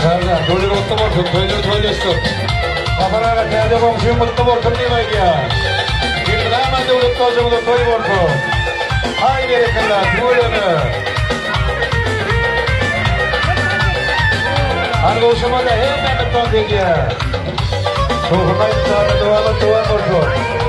Serdar, toýlar gutly bolsun, toýlar toýlaşsyn. Sapar aga täze goňşyň gutly bolsun diýip aýdýar. Elmydama döwletli ojagyňyzda toý bolsun. Aý berekella, tüweleme. Hany gowşamada hemmämiz tans edýäs. Şowhunly aýdym-sazlar dowamat dowam bolsun.